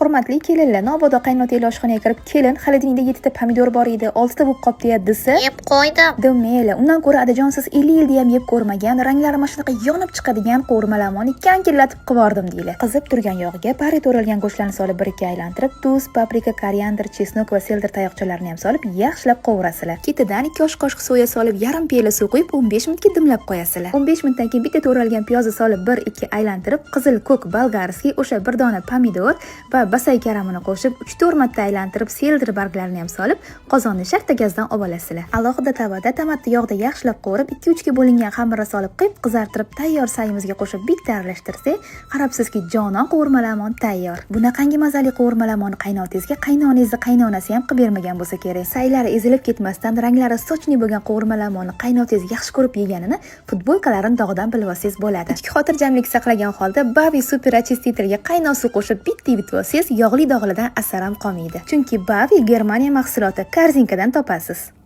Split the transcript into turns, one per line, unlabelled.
Hurmatli kelinlar, mabodo qaynotanglar oshxonaga kirib, "Kelin, холодильник da yettita pomidor bor edi, oltita bo'lib qolibdi", desa,
Yeb qo'ydim.
Mayli, undan ko'ra, adajon, siz 50 yilda ham yeb ko'rmagan, ranglari mana shunaqa yonib chiqadigan qovurmalamonni kankillatib qivordim, deylar. Qizib turgan yog'ga pari to'ralgan go'shtlarni solib, bir ikki aylantirib, tuz, paprika, koriandr, чеснок va selder tayoqchalarini ham solib, yaxshilab qovurasizlar. Ketidan 2 osh qoshiq soya solib, yarim piyola suv quyib, 15 minutga dimlab qo'yasizlar. 15 minutdan keyin bitta to'ralgan piyozni solib, bir ikki aylantirib, qizil ko'k болгарский, o'sha bir dona pomidor va basay karamini qo'shib, 3-4 marta aylantirib, selder barglarini ham solib, qozonni shartta gazdan olib olasizlar. Alohida tavada tomatni yog'da yaxshilab qovurib, 2-3 ga bo'lingan xamirni solib, qip qizartirib, tayyor sayimizga qo'shib, bitta aralashtirsak, qarabsizki, jonon qovurmalamon tayyor. Bunaqangi mazali qovurmalamonni qaynotangizga qaynonangizni qaynonasi ham qilib bermagan bo'lsa kerak. Saylari ezilib ketmasdan, ranglari сочный bo'lgan qovurmalamonni qaynotangiz yaxshi ko'rib yeganini futbolkalarini dog'idan bilib olsangiz bo'ladi. Ichki xotirjamlik saqlagan holda Bavi супер очиститель ga qaynoq suv qo'shib bitta yuvib olsangiz, yog'li dog'lardan asar ham qolmaydi. Chunki Bavi Germaniya mahsuloti, Korzinkadan topasiz.